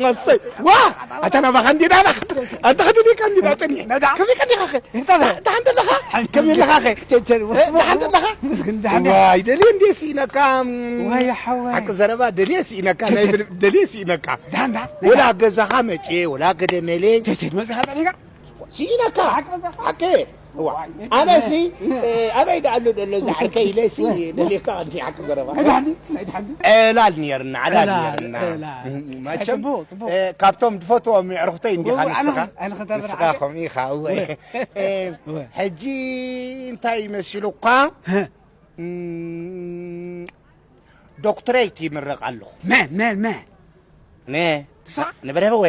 ኣሰይ፣ ዋ! ኣታ ናባኻ እንዲና፣ ኣታ ኸዲ ዲካ እንዲና፣ ጽኒ። ነዳ። ከመይ ከዲኻ ኸ? እንታ በ? ደሓን ደለኻ? ከመይ ኣለኻ ኸ? ቸ-፣ ቸ-፣ እ፣ ደሓን ደለኻ? ምስግን ደሓን። ዋይ፣ ደልየ እንዴ ስኢነካ? ዋይ፣ ሓወይ። ሓቂ ዘረባ፣ ደልየ ስኢነካ፣ ቸ-፣ ናይ ቸ-፣ ብል-፣ ደልየ ስኢነካ። ደሓን፣ ደሓን። ወላ ገዛኻ መጽየ፣ ወላ ገደመለይ። ቸ-፣ ቸ-፣ መጽኻ ጸኒካ? ስኢነካ። ሓቂ መጽኻ? ሓቂ። እዋ፣ ኣነሲ፣ እ፣ ኣበይ ደኣ ኣሎ ዘሎ እዚ ዓርከይ ኢለሲ ደልየካ ቀንዲ ሓቂ ዘረባ። ናይ ደሓን ድዩ? ናይ ደሓን ድዩ? ዕላል ነርና፣ ዕላል ዕላል፣ ነርና። ዕላል። ም-፣ መቸም፣ ጽቡቕ፣ ጽቡቕ። እ፣ ካብቶም ዝፈትዎም የዕሩኽተይ እንዲኻ እወ፣ ንስኻ። ኣነ፣ ኣነ ኸታ ንስኻ ብርሓን። ከምኡ ኢኻ፣ እወ። እወ። እ፣ እወ። ሕጂ እንታይ ይመስሉ እኳ? ሀ። ም፣ ዶክትሬት ይምረቕ ኣለኹ። መን፣ መን፣ መን? ነ-፣ ንሳ? ንበረበወ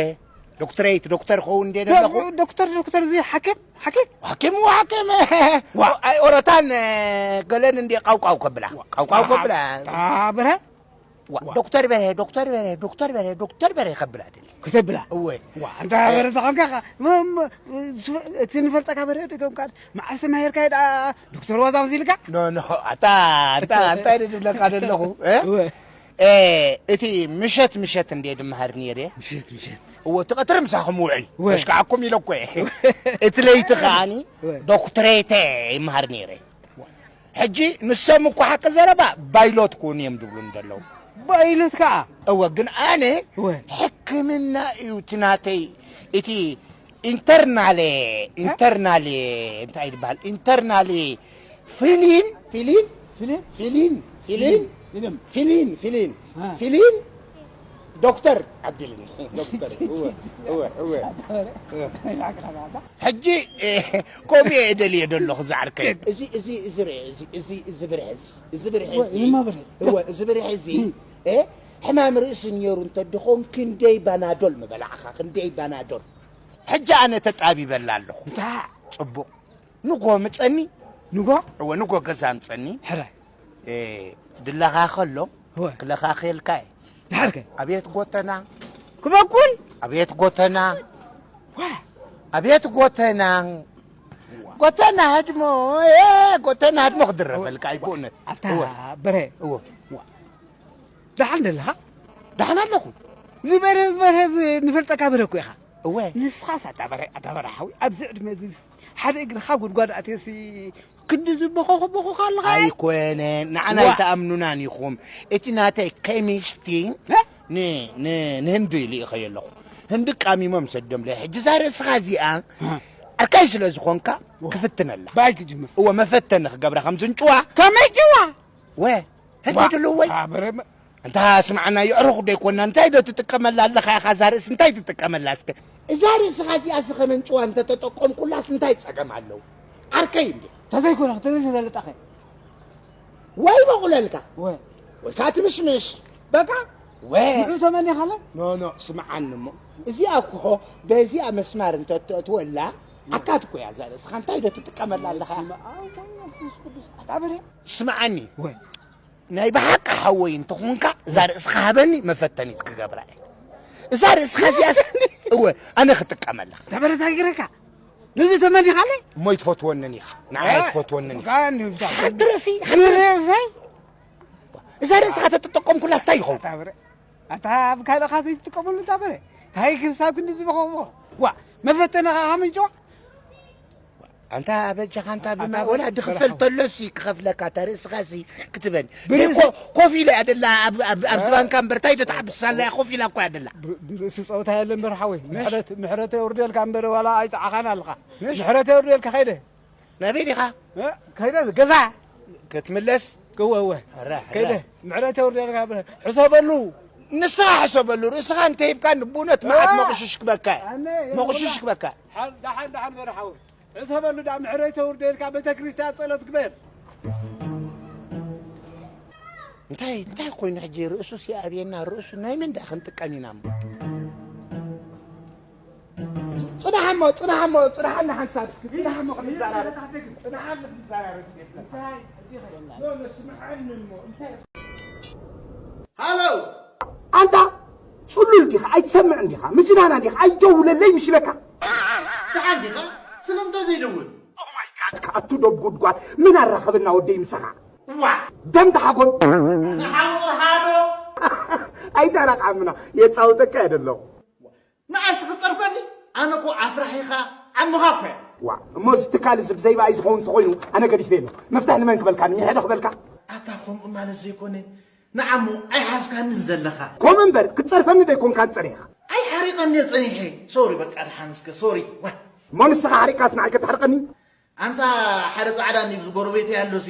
ዶክትሬት፣ ዶክተር ኸውን እንደ ዶ-፣ ዘለኹ? ዶክተር፣ ዶክተር እዚ ሓኪም፣ ሓኪም? ሓኪም፣ ሓኪም። ዋ። ኣይ፣ ኦረታን፣ እ፣ ገለን እንደ ቃውቃው ከብላ። ዋ። ቃውቃው ከብላ። ኣታ በርሀ? ዋ፣ ዋ። ዶክተር በርሀ፣ ዶክተር በርሀ፣ ዶክተር በርሀ፣ ዶክተር በርሀ ከብላ ደሊ። ከተብላ? እወ። ዋ፣ ኣንታ እ፣ በርሀ ተኾንካ፣ ኸ-፣ ም-፣ ም-፣ ስ-፣ እቲ ንፈልጠካ በርሀ ደገምካ፣ መዓስ ተማሂርካ ደኣ ዶክተር ዋዛ ኣብዚ ኢልካ? ኖ፣ ኖ፣ ኣታ፣ ኣታ፣ ኣንታይ ድብለካ ደለኹ፣ እ? እወ። እ፣ እቲ ምሸት፣ ምሸት እንዴ ድመሃር ነይረ? ምሸት፣ ምሸት። እወ፣ እቲ ቀትሪ ምሳኹም ውዕል። እወ። ከሽካዓኩም ኢለ እኮ እየ። እቲ ለይቲ ከዓኒ እወ። ዶክትሬተ ይመሃር ነይረ። ሕጂ ንሶም እኮ ሓቂ ዘረባ ባይሎት ክውን እዮም ድብሉኒ ዘለዉ። ባይሎት ከኣ? እወ፣ ግን ኣነ እወ። ሕክምና እዩ እቲ ናተይ፣ እቲ ኢንተርናል፣ እ? ኢንተርናል እንታይ ይበሃል? ኢንተርናል ፊሊን፣ ፊሊን? ፊሊን? ፊሊን፣ ፊሊን? ፊሊን። ፊሊን፣ ፊሊን። አ። ፊሊን ዶክተር ኣቢልኒ። ዶክተር፣ እወ፣ እወ፣ እወ። ኣታ በረ። እወ። ሕጂ፣ እ፣ ከምኡ እየ ደልየ ደለኹ ዝዓርከይ። እዚ፣ እዚ፣ እዚ ርአ፣ እዚ፣ እዚ፣ እዚ ብርሀ እዚ፣ እዚ ብርሀ እወ፣ እዚ። እዚ ማ ብርሀ? እወ፣ እዚ ብርሀ እዚ፣ እ፣ ሕማም ርእሲ ነይሩ እንተድኾን ክንደይ ባናዶል ምበላዕኻ፣ ክንደይ ባናዶል። ሕጂ ኣነ ተጣቢበላ ኣለኹ። እንታ? ጽቡቕ። ንጎ ምጸኒ። ንጎ? እወ፣ ንጎ ገዛ ምጸኒ። ሕራይ። እ፣ ድለኻ ከሎ፣ እወ። ክለኻኸየልካ እየ። ድሓርከ? ኣቤት ጎተና። ክበኩል? ኣቤት ጎተና። ዋ! ኣቤት ጎተና። ጎተና ህድሞ፣ እ፣ ጎተና ህድሞ ክድረፈልካ እዩ፣ ብእውነት። ኣታ እወ። በርሀ። እወ። ዋ! ደሓን ደለኻ? ደሓን ኣለኹ። ዝበርሀ፣ ዝበርሀ ዝ-፣ ንፈልጠካ በርሀ እኮ ኢኻ። እወ። ንስኻስ ኣታ በርሀ፣ ኣታ በርሀ ሓወይ፣ ኣብዚ ዕድመ እዚስ ሓደ እግርኻ ጉድጓድ ኣትየሲ ክንድዚ ቦኾኹ ቦኾኹ ኣለኻ? ኣይኮነን፣ ንዓና ዋ። ኣይትኣምኑናን ኢኹም። እቲ ናተይ ኬሚስቲ እ? ን-፣ ን-፣ ንህንዲ ልኢኸዮ ኣለኹ። ህንዲ ቃሚሞም ሰዶምለይ። ሕጂ እዛ ርእስኻ እዚኣ እ። ዓርካይ ስለ ዝኾንካ ዋ። ክፍትነላ። ባይ ክጅምር። እወ፣ መፈተኒ ክገብራ ከም ዝንጭዋ። ከመይ ጭዋ? ወ፣ እንታይ ዋ፣ ደለዎ ወይ? ኣበረ መ- እንታ ስምዓና፣ የዕሩኽ ዶ ኣይኮንና? እንታይ ዶ ትጥቀመላ ኣለኻ ኢኻ? እዛ ርእሲ እንታይ ትጥቀመላ እስከ? እዛ ርእስኻ እዚኣ ስኸ መንጭዋ እንተተጠቀምኩላስ እንታይ ጸገም ኣለዎ? ዓርከይ እንዴ? ተዘይኮነ፣ ተዘይተዘለጠኸ። ወይ በቑለልካ። ወ። ወይ ከኣ ትምሽምሽ። በቃ። ወ። ንዑ ተመኒኻለ? ኖ፣ ኖ፣ ስምዓኒ እሞ። እዚኣ እኮ በዚኣ መስማር እንተትእትወላ፣ ኣካት እኮ እያ እዛ ርእስኻ። እንታይ ዶ ትጥቀመላ ኣለኻ? በስመ ኣብ ወመንፈስ ቅዱስ። ኣታ በረ። ስምዓኒ። ወ። ናይ ብሓቂ ሓወይ እንተኾንካ፣ እዛ ርእስኻ ሃበኒ፣ መፈተኒት ክገብራ እየ። እዛ ርእስኻ እዚኣስ፣ እወ፣ ኣነ ክጥቀመላ። ተበረታጊረካ። ነዚ ተመኒኻለይ? እሞ ኣይትፈትወንን ኢኻ። ንዓይ እ፣ ኣይትፈትወንን ኢኻ። ጋን ይብታ። ሓንቲ ርእሲ፣ ሓንቲ ርእሲ። ርእሰይ? እዛ ርእስኻ ተተጠቀምኩላስ እንታይ ይኸውን? ኣታ በረ። ኣታ ኣብ ካልእኻ ዘይትጥቀመሉ እታ በረ። እንታይ ክሳብ ክንዲ ዝበኸዎ? ዋ፣ መፈተንኻ ከመይ ጭዋ? ኣንታ በጃኻ፣ ኣንታ ብማ-፣ ኣታ ወላ ድኽፈል በረኻ። ተሎሲ ክኸፍለካ፣ እታ ርእስኻሲ ክትበኒ። ብርእሲ ኮ-፣ ኮፍ ኢላ እያ ደላ፣ ኣብ፣ ኣብ፣ ኣብዚ እ? ባንካ እምበር፣ እንታይ ዶ ትሓብሳ ኣላ እያ፣ ኮፍ ኢላ እኮ እያ ደላ። ብ-፣ ብርእሲ ጸወታ የለን በርሓወይ። ምሽ? ምሕረት፣ ምሕረት የውርደልካ እምበር፣ ዋላ ኣይጸዓኻን ኣለኻ። ምሽ? ምሕረት የውርደልካ፣ ከይደ። ናበይ ዲኻ? እ? ከይደ፣ ገዛ። ክትምለስ? እወ፣ እወ። ሕረ፣ ሕረ። ከይደ፣ ምሕረት የውርደልካ፣ ሕሰበሉ። ንስኻ ሕሰበሉ፣ ርእስኻ እንተሂብካኒ፣ ብእውነት መዓት እ? መቑሽሽ ክበካ እየ። ኣነ፣ መቑሽሽ ክበካ። ሓ-፣ ደሓን፣ ደሓን በርሓወይ። ሕሰበሉ ደኣ፣ ምሕረት የውርደልካ፣ ቤተክርስትያን ጸሎት ግበር። እንታይ፣ እንታይ ኮይኑ ሕጂ ርእሱስ ይኣብየና፣ ርእሱ ናይ መን ደኣ ክንጥቀም ኢና እሞ? ጽናሕ እሞ፣ ጽናሕ እሞ፣ ጽናሓና ሓንሳብ እስኪ፣ ጽናሕ እሞ ክንዛራረብ። ጽናሓና ክንዛራረብ። እንታይ? ኖ፣ ኖ፣ ስምዓኒ እሞ፣ እንታይ? ሃሎ! ኣንታ ጽሉል ዲኻ? ኣይትሰምዕን ዲኻ? ምጅናና ዲኻ? ኣይደውለለይ ምሽለካ። ደሓን ዲኻ? ስለምንታይ ዘይደውል? ኦ ማይ ጋድ፣ ከኣቱ ዶብ ጉድጓድ። ምን ኣራኸበና ወደይ ምሳኻ? ዋ! ደም ተሓጎል። ንሓውር ሃዶ! ኣይታራቃምና፣ የጻውተካ እየ ደለኹ። ኣነ እኮ ኣስራሒኻ ዓምኻ እኮ እየ። ዋ፣ እሞ እዚ ትካል እዚ ብዘይ ብኣይ ዝኸውን እንተኾይኑ ኣነ ገዲፈ ኣሎ። መፍትሕ ንመን ክበልካ? ንሚሐ ዶ ክበልካ? ኣታ ከምኡ ማለት ዘይኮነ፣ ንዓሙ ኣይሓዝካንን ዘለኻ። ከምኡ እምበር ክትጸርፈኒ ዶ ኣይኮንካን ጸኒሕካ? ኣይሓሪቐኒ እየ ጸኒሐ። ሶሪ በቃ፣ ደሓን እስከ ሶሪ። ዋ። እሞ ንስኻ ሓሪቕካስ ንዓይ ከተሕርቐኒ? ኣንታ ሓደ ጻዕዳ እኒ ብዚ ጎረቤተይ ኣሎሲ፣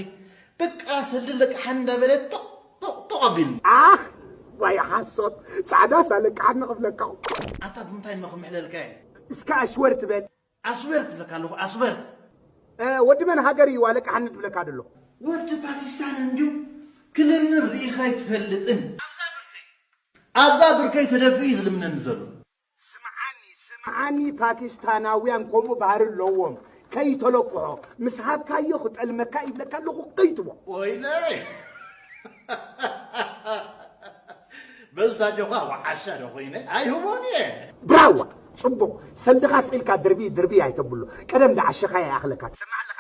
በቃ ሰልዲ ለቅሓን እንዳበለ ጦቕ ጦቕ ጦቕ ኣቢሉኒ። ኣህ፣ ዋይ ሓሶት፣ ጻዕዳስ ኣለቅሓኒ ክብለካ። ኣታ ብምንታይ እሞ ክምሕለልካ እየ? እስከ ኣሽወር ትበል። ኣስወር ትብለካ ኣለኹ፣ ኣስወር። እ፣ ወዲ መን ሃገር እዩ ኣለቅሓኒ ትብለካ ደሎ? ወዲ ፓኪስታን እንድዩ፣ ክልምን ርኢኻ ኣይትፈልጥን። ኣብዛ ብርከይ፣ ኣብዛ ብርከይ ተደፊኡ እዩ ዝልምነኒ ዘሎ። ስምዓኒ፣ ስምዓኒ፣ ፓኪስታናውያን ከምኡ ባህሪ ኣለዎም። ከይተለቅሖ፣ ምስ ሃብካዮ ክጠልመካ ይብለካ ኣለኹ፣ ከይትቦ። ወይለይ! በዛ ጆኻ ወዓሻ ዶ ኮይነ? ኣይህቦን እየ። ብራዋ፣ ጽቡቕ። ሰልድኻ ስኢልካ ድርቢ፣ ድርቢ ኣይተብሎ። ቀደም ደዓሸኻ ይኣኽለካ። ትሰምዕ ኣለኻ?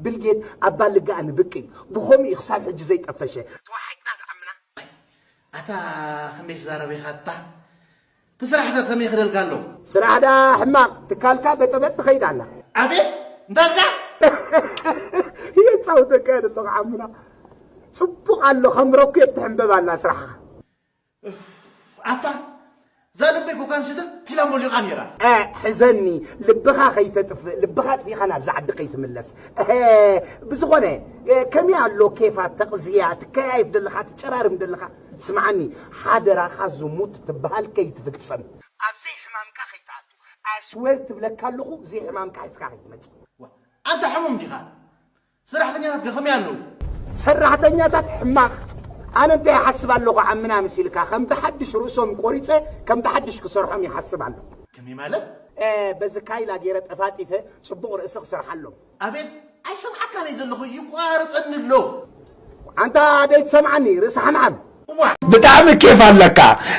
ብልጌት ኣብ ባልጋ ንብቂ። ብኸምኡ እዩ ክሳብ ሕጂ ዘይጠፈሸ። ተዋሒጥና ደዓምና። ኣታ ክንደይ ትዛረብ ኢኻ ኣታ? እቲ ስራሕ ከ ከመይ ይኽደልካ ኣሎ? ስራሕ ደኣ ሕማቕ፣ ትካልካ በጠበጥ ትኸይድ ኣላ። ኣቤት! እንታይ ኢልካ? የጻውተካ እየ ደሎ ዓምና። ጽቡቕ ኣሎ፣ ከም ረኩ እትሕንበብ ኣላ ስራሕኻ። እፍ፣ ኣታ እዛ ልበይ ኮካን ሽትት ኢላ ሞሊቓ ነይራ። እ፣ ሕዘኒ፣ ልብኻ ከይተጥፍእ፣ ልብኻ ኣጥፊእኻ ናብዛ ዓዲ ከይትምለስ። እሀ፣ ብዝኾነ፣ እ፣ ከመይ ኣሎ ኬፋት፣ ተቕዝያ፣ ትከያይፍ ደለኻ፣ ትጨራርም ደለኻ? ስምዓኒ፣ ሓደራኻ ዝሙት ትበሃል ከይትፍጽም። ኣብ ዘይሕማምካ ከይትኣቱ። ኣስወር ትብለካ ኣለኹ፣ ዘይሕማምካ ሒዝካ ከይትመጽእ። ዋ፣ ኣንታ ሕሙም ዲኻ? ሰራሕተኛታት ከ ከመይ ኣለዉ? ሰራሕተኛታት ሕማቕ። ኣነ እንታይ ይሓስብ ኣለኹ ዓምና መሲልካ? ከም ብሓድሽ ርእሶም ቆሪጸ፣ ከም ብሓድሽ ክሰርሖም ይሓስብ ኣለኹ። ከመይ ማለት? እ፣ በዚ ካይላ ገይረ ጠፋጢፈ ጽቡቕ ርእሲ ክሰርሓሎም። ኣቤት፣ ኣይሰምዓካን እየ ዘለኹ፣ ይቋርጸኒ ኣሎ። ኣንታ ደይትሰምዓኒ፣ ርእሲ ሓምሓም። እዋ። ብጣዕሚ ኬፍ ኣለካ።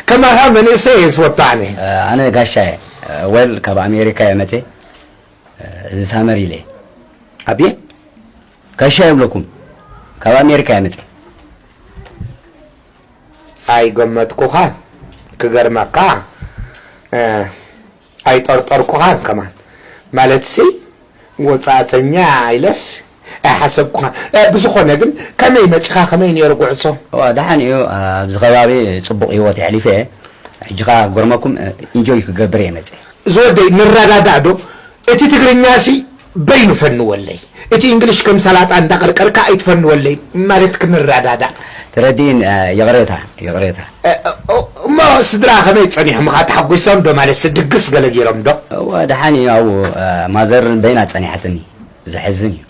ከማኻ መንእሰይ እየ ዝፈቱ ኣነ። ኣነ ጋሻ እየ። ወል ካብ ኣሜሪካ እየ መጽየ። እዚ ሳመር ኢለ። ኣቤት? ጋሻ ይብለኩም። ካብ ኣሜሪካ እየ መጽየ። ኣይገመትኩኻን። ክገርመካ፣ እ፣ ኣይጠርጠርኩኻን ከማን። ማለትሲ፣ ወጻእተኛ ኢለስ ኣይሓሰብኩኻን። እ፣ ብዝኾነ ግን፣ ከመይ መጺኻ፣ ከመይ ነይሩ ጉዕዞ? እዋ፣ ደሓን እዩ። ኣብዚ ከባቢ ጽቡቕ ህይወት የሕሊፈ እየ። ሕጂ ኸኣ ክገርመኩም፣ እ፣ ኢንጆይ ክገብር እየ መጺአ። ዝወደይ ንረዳዳእ ዶ? እቲ ትግርኛሲ በይኑ ፈንወለይ። እቲ እንግሊሽ ከም ሰላጣ እንዳቐርቀርካ ኣይትፈንወለይ። ማለት ክንረዳዳእ። ተረዲእን፣ እ፣ ይቕሬታ፣ ይቕሬታ። እ፣ እ፣ እሞ ስድራ ከመይ ጸኒሖምኻ? ተሓጒሶም ዶ? ማለትሲ ድግስ ገለ ገይሮም ዶ? እወ፣ ደሓን እዩ። ኣብኡ፣ እ፣ ማዘር በይና ጸኒሓትኒ። ዘሕዝን እዩ።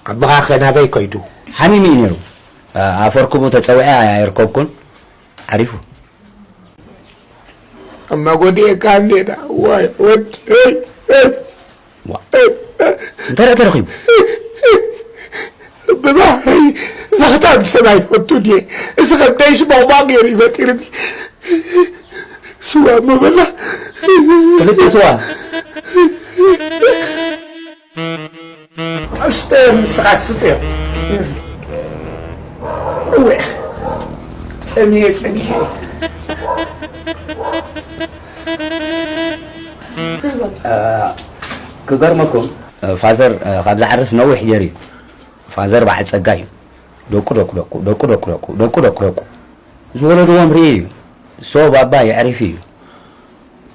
ኣቦኻኸ ናበይ ከይዱ? ሓሚሙ እዩ ነይሩ። እ፣ ኣፈርክቡ ተጸዊዐ ኣይርከብኩን። ዓሪፉ። እማ ጎዲኤካ እንዴ ዳ? ዋይ፣ ወድ፣ እይ፣ እይ። ዋ። እንታይ ደኣ ተረኺቡ? ብባህረይ ዘኽታም ሰብ ኣይፈቱን እየ። እዚ ኸብደይስ ቦቕቧቕ ገይሩ እዩ ፈጢሩኒ። ስዋ እሞ በላ። ክልተ ስዋ። ስተ፣ ንስኻ ስተ። እወ፣ ጸሚየ ጸኒሐ። እ፣ ክገርመኩም፣ እ፣ ፋዘር፣ እ፣ ካብ ዝዓርፍ ነዊሕ ገይሩ እዩ። ፋዘር በዓል ጸጋ እዩ። ደቁ፣ ደቁ፣ ደቁ፣ ደቁ፣ ደቁ፣ ደቁ፣ ደቁ፣ ደቁ፣ ደቁ። ዝወለድዎም ርኢ እዩ። ሶ ባባ የዕሪፍ እዩ።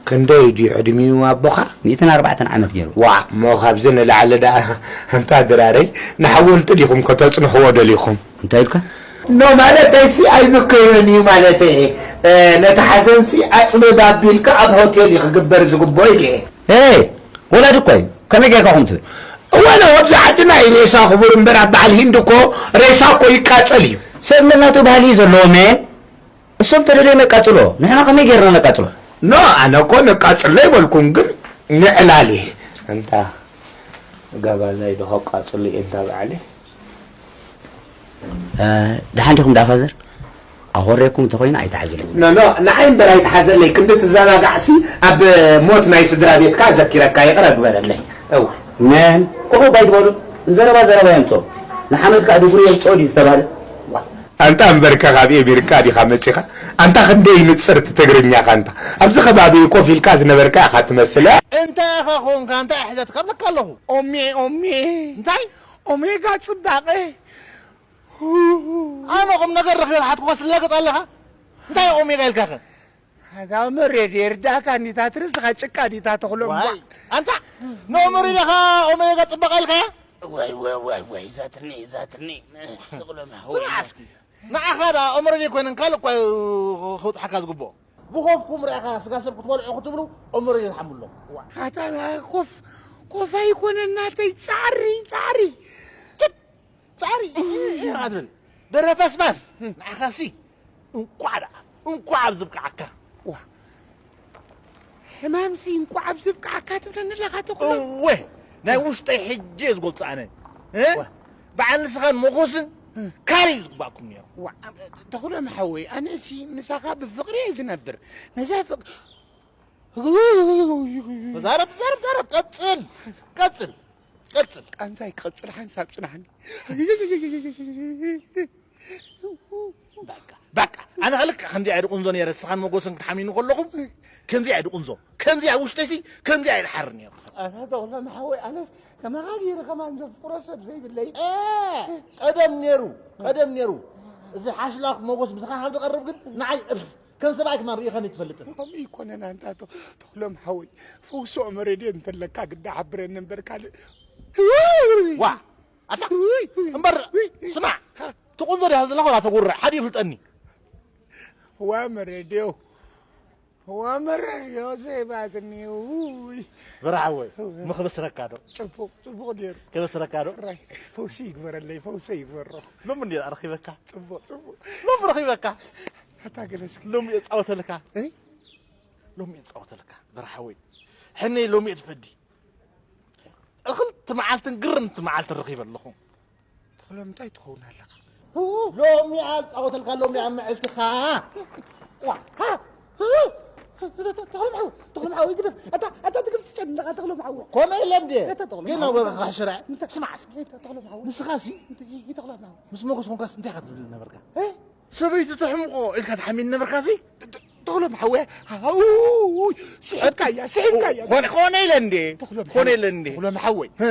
ክንደይ ድዩ ዕድሚኡ ኣቦኻ? ሚእትን ኣርባዕተን ዓመት ገይሩ። ዋእ፣ እሞ ካብዚ ንላዕሊ ደኣ፣ ኣንታ ድራረይ፣ ንሓወልቲ ዲኹም ከተጽንሕዎ ደሊኹም? እንታይ ኢልካ? ኖ፣ ማለተይሲ ኣይብከዮን እዩ ማለተይ እየ። እ፣ ነቲ ሓዘንሲ ኣጽብብ ኣቢልካ ኣብ ሆቴል እዩ ክግበር ዝግብኦ ኢለ እየ። ኤ፣ ወላዲ እኮ እዩ። ከመይ ጌርካ ከምኡ ትብል? እወ፣ ኖ፣ ኣብዚ ዓድና እዩ ሬሳ ክቡር እምበር ኣብ በዓል ሂንዲ እኮ ሬሳ እኮ ይቃጸል እዩ። ሰብ ነናቱ ባህሊ እዩ ዘለዎ፣ መን? እሶም ተደልዮም የቃጽሎ፣ ንሕና ከመይ ጌርና ነቃጽሎ? ኖ፣ ኣነ እኮ ነቃጽሎ ኣይበልኩን፣ ግን ንዕላል እየ። እንታ ጋባዛይ ዶ ከቃጽሎ እየ እንታ በዓለይ? እ፣ ደሓን ዲኹም ደኣ ፋዘር? ኣኾርየኩም እንተኾይኑ ኣይትሓዙለይ። ኖ፣ ኖ፣ ንዓይ እምበር ኣይትሓዘለይ። ክንዲ ትዘናጋዕሲ ኣብ ሞት ናይ ስድራ ቤትካ ኣዘኪረካ ይቕረ ግበረለይ። እወ። መን? ከምኡ እባ ኣይትበሉ። ዘረባ ዘረባ የምጽኦ። ንሓመድ ከኣ ድጉሪ የምጽኦ ድዩ ዝተባህለ? ዋ። ኣንታ እምበርከ ካብ ኤሚርካ ዲኻ መጺኻ? ኣንታ ክንደይ ንጽርቲ ትግርኛኻ ኣንታ። ኣብዚ ከባቢ ኮፍ ኢልካ ዝነበርካ ኢኻ ትመስል። እንታይ ኢኻ ኾንካ? እንታይ ኣሕዘትካ? እብለካ ኣለኹ። ኦሜ፣ ኦሜ። እንታይ? ኦሜጋ ጽባቐ። ኣነ ቁም ነገር ረኺበ ዝሓትኩኻ ትላገጽ ኣለኻ? እንታይ ኦሜጋ ኢልካኸ? ኣታ መሬድ የርዳእካ እንዲታ ትርስኻ ጭቃ እንዲታ ተኽሎም። ዋይ፣ ኣንታ ንኦመር ኢለኻ ኦሜጋ ጽባቐ ኢልካያ? ዋይ፣ ዋይ፣ ዋይ፣ ዋይ፣ ዛትኒ፣ ዛትኒ። ተኽሎም ሓወይ። ስማዕ እስኪ። ንዓኻ ደኣ ኦመር ኮይነን ካልእ እኳ እዩ ክብጽሓካ ዝግብኦ። ብኾፍኩም ርኢኻ ስጋ ሰብ ክትበልዑ ክትብሉ ኦመር ዝሓምሎም። ኣታ ኮፍ፣ ኮፍ ኣይኮነን ናተይ ጻዕሪ፣ ጻዕሪ። ጻዕሪ፣ እ፣ እ፣ ኣትብል። በረፈስፋስ፣ ንዓኻሲ፣ እንቋዕ ደኣ፣ እንቋዕ ኣብ ዝብቅዓካ። ዋ፣ ሕማምሲ እንቋዕ ኣብ ዝብቅዓካ ትብለኒ ኣለኻ፣ ተኽሎ? እወ፣ ናይ ውሽጠይ ሕጂ እየ ዝገልጾ ኣነ። እ? ዋ። በዓል ንስኻን ሞጎስን እ። ካሪ ዝግባእኩም ነይሩ። ዋ፣ ተኽሎ መሓወይ፣ ኣነሲ ምሳኻ ብፍቕሪ እየ ዝነብር። ነዛ ፍቕ-፣ ተዛረብ፣ ተዛረብ፣ ተዛረብ፣ ቀጽል፣ ቀጽል። ቀጽል። ቃንዛይ ክቕጽል ሓንሳብ ጽናሕኒ። በቃ፣ በቃ። ኣነ ከልክዕ ክንዲ ኣይዲ ቁንዞ ነይረ፣ ንስኻን መጎስን ክትሓሚኑ ከለኹም፣ ከምዚ ኣይዲ ቁንዞ፣ ከምዚ ኣብ ውሽጠይሲ፣ ከምዚ ኣይዲ ሓር ነይሩ። ኣታ ተኽሎም ሓወይ፣ ኣነስ ከማኻ ገይረ ከማን ዘፍቅሮ ሰብ ዘይብለይ። እ፣ ቀደም ነይሩ፣ ቀደም ነይሩ። እዚ ሓሽላኽ መጎስ ምሳኻ ካብ ዝቐርብ ግን ንዓይ እፍ። ከም ሰብኣይ ክማን ርኢኻኒ ትፈልጥን። ከምኡ ይኮነን ኣንታ ቶ-፣ ተኽሎም ሓወይ፣ ፈውሲ ኦመሬድዮ እንተለካ ግዳ ሓብረኒ እምበር ካልእ። ዋ፣ ኣታ፣ እምበር፣ ስማዕ፣ ትቁንዞ ዲኻ ዘለኻ ወላ ተጉርዕ፣ ሓደ ይፍልጠኒ። ዋ መሬድዮ፣ ዋ መሬድዮ፣ ዘይባትኒ፣ ውይ። በራ ሓወይ፣ እወ። ምኽብስረካ ዶ? ጽቡቕ፣ ጽቡቕ ነይሩ። ከበስረካ ዶ? ራይ፣ ፈውሲ ይግበረለይ፣ ፈውሲ ይግበሮ። ሎሚ እንድየ ኣረኺበካ። ጽቡቕ፣ ጽቡቕ። ሎሚ ረኺበካ። ኣታ ገለ እስኪ። ሎሚ እየ ጻወተልካ። እይ? ሎሚ እየ ጻወተልካ፣ በራ ሓወይ። ሕነይ ሎሚ እየ ትፈዲ። እኽልቲ መዓልትን ግርምቲ መዓልትን ረኺበ ኣለኹ። ተኽሎም እንታይ ትኸውን ኣለኻ? ሎሚ እየ ጻወተልካ፣ ሎሚ ኣብ መዓልትኻ። ዋ፣ ሃ፣ ሃ፣ ተኽሎም ሓወይ፣ ተኽሎም ሓወይ፣ ግደፍ። ኣታ፣ ኣታ ትግብ ትጨንለኻ፣ ተኽሎም ሓወይ። ኮነ ኢለ እንዴ? ኣታ ተኽሎም ግን ሓወይ። ኣብ ወረኻ ሕሽራ። እንተ-፣ ስማዕ እስኪ። ኣታ ተኽሎም ሓወይ። ንስኻሲ? እንተ-፣ ተኽሎም ሓወይ። ምስ ሞጎስ ኮንካስ እንታይ ኢኻ ትብል ነበርካ? እ? ሰበይቱ ተሕምቆ ኢልካ ትሓሚን ነበርካሲ? ተ-፣ ተ-፣ ተኽሎም ሓወይ፣ ሃው፣ ስሒብካያ፣ ስሒብካያ። ኮነ፣ ኮነ ኢለ እንዴ? ተኽሎም ኮነ ሓወይ፣ ኢለ እንዴ? ተኽሎም ሓወይ። ህ።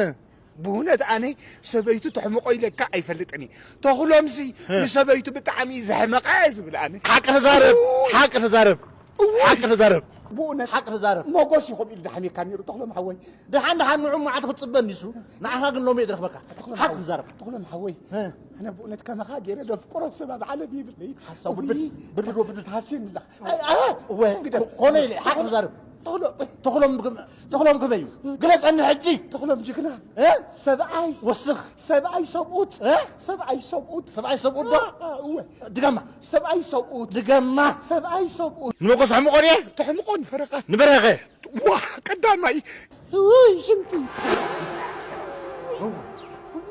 ብእውነት ኣነ ሰበይቱ ተሕምቆ ኢለካ ኣይፈልጥን እየ። ተኽሎምሲ ህ። ንሰበይቱ ብጣዕሚ እዩ ዘሕመቐ ዝብል ኣነ። ሓቂ ተዛረብ፣ እውይ። ሓቂ ተዛረብ፣ እውይ። ሓቂ ተዛረብ። ብእውነት ሓቂ ተዛረብ። ሞጎስ እዩ ከምኡ ኢሉ ዝሓምየካ ነይሩ፣ ተኽሎም ሓወይ። ደሓን ደሓን ንዑ መዓት ክትጽበ እንዲሱ፣ ንዓኻ ግን ሎሚ እየ ዝረኽበካ። ተኽሎም ሓቂ ሓወይ። ትዛረብ። ተኽሎም ሓወይ። እ። ኣነ ብእውነት ከማኻ ገይረ ዘፍቅሮ ሰብ ኣብ ዓለም ይብለይ። ሓሳው እውይ። ብድብድ፣ ብድብድ ወብድድ። ተሃስየኒ ኣለኻ። ኣይ፣ ኣይ፣ እወ፣ ግደፍ። ኮነ ኢለ፣ ሓቂ ትዛረብ። ተኽሎ-፣ ተኽሎም ግም-፣ ተኽሎም ከመይ እዩ? ግለጸኒ ሕጂ። ተኽሎም ጅግና። እ? ሰብኣይ። ወስኽ። ሰብኣይ ሰብኡት። እ? ሰብኣይ ሰብኡት። ሰብኣይ ሰብኡት ዶ? እ፣ እ፣ እወ። ድገማ። ሰብኣይ ሰብኡት። ድገማ። ሰብኣይ ሰብኡት። ንመጎስ ኣሕምቆ ድየ? ተሕምቆ ንፈረቓ። ንበረኸ። ዋ፣ ቀዳማይ። ውይ፣ ሽንቲ።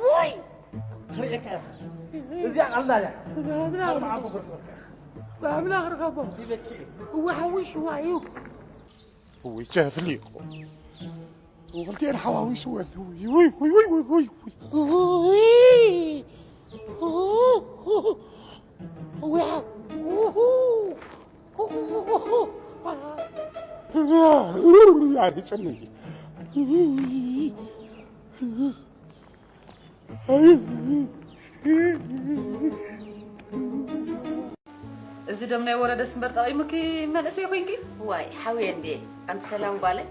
ውይ። ርኤካ። እዚኣ ቀልዳ እያ። ብኣምላኽ ርኸቦ። ይበኪ። እዋ፣ ሓዊስዋ እዩ። ውይ፣ ጀፍሊቑ። ክልቲኤን ሓዋዊስወን። ውይ፣ ውይ፣ ውይ። ውይ። ኣሪጽኒ። እዚ ደም ናይ ወረደስ እምበር ጠቒሙኪ መንእሰይ ኮይንኪ? ዋይ፣ ሓውየ እንዴ፣ ኣንቲ ሰላም ጓለይ፣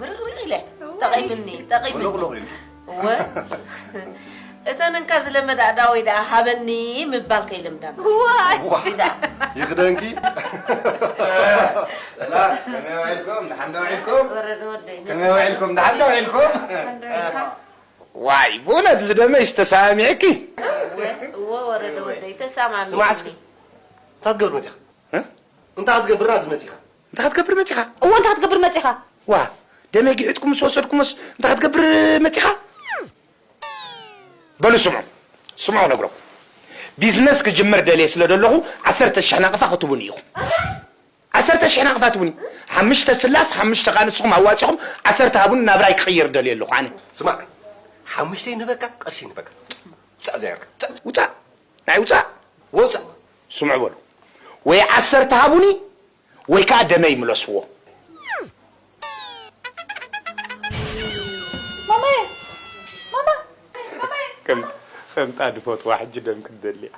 ብርቕርቕ ኢለ፣ እዋይ። ጠቒምኒ፣ ጠቒምኒ። ሎቕሎቕ ኢሉ። እወ። እተን እንካ ዝለመዳ ኣእዳወይ ደኣ ሃበኒ ምባል ከይልምዳ። ዋይ። ዋ፣ ይዳ። ይኽደንኪ። ሰላም፣ ከመይ ውዒልኩም? ደሓን ዶ ውዒልኩም? ወረደ ወደይ። ከመይ ውዒልኩም? ደሓን ዶ ውዒልኩም? ደሓን ዶ ውዒልካ? ዋይ፣ ብእውነት እዚ ደመይስ ተሰማሚዕኪ? እወ፣ እወ፣ ወረደ ወደይ፣ ተሰማሚዕኒ። ስማዕ እስኪ፣ እንታይ ትገብር መጺኻ? እ? እንታይ ክትገብር ኣብዚ መጺኻ? እንታይ ክትገብር መጺኻ? እወ፣ እንታይ ክትገብር መጺኻ? ዋ፣ ደመይ ጊሒጥኩም ምስ ወሰድኩሞስ እንታይ ክትገብር መጺኻ? በሉ ስምዑ፣ ስምዑ ነግረኩም። ቢዝነስ ክጅምር ደልየ ስለ ደለኹ ዓሰርተ ሽሕ ናቕፋ ክትቡኒ ኢኹም። ዓሰርተ ሽሕ ናቕፋ ትቡኒ። ሓሙሽተ ስላስ፣ ሓሙሽተ ከኣ ንስኹም ኣዋጺኹም ዓሰርተ ሃቡኒ፣ ናብራይ ክቕይር ደልየ ኣለኹ ኣነ። ስማዕ፣ ሓሙሽተ ይንህበካ፣ ቅርሺ ይንህበካ። ውጻእ ዘየርካ። ውጻእ፣ ውጻእ፣ ናይ ውጻእ። ውፃእ። ስምዑ በሉ፣ ወይ ዓሰርተ ሃቡኒ ወይ ከዓ ደመይ ምለስዎ። ማማየ፣ ማማ፣ ማማየ። ከም ከም ጣድ ፈትዋ ሕጂ ደም ክትደልያ።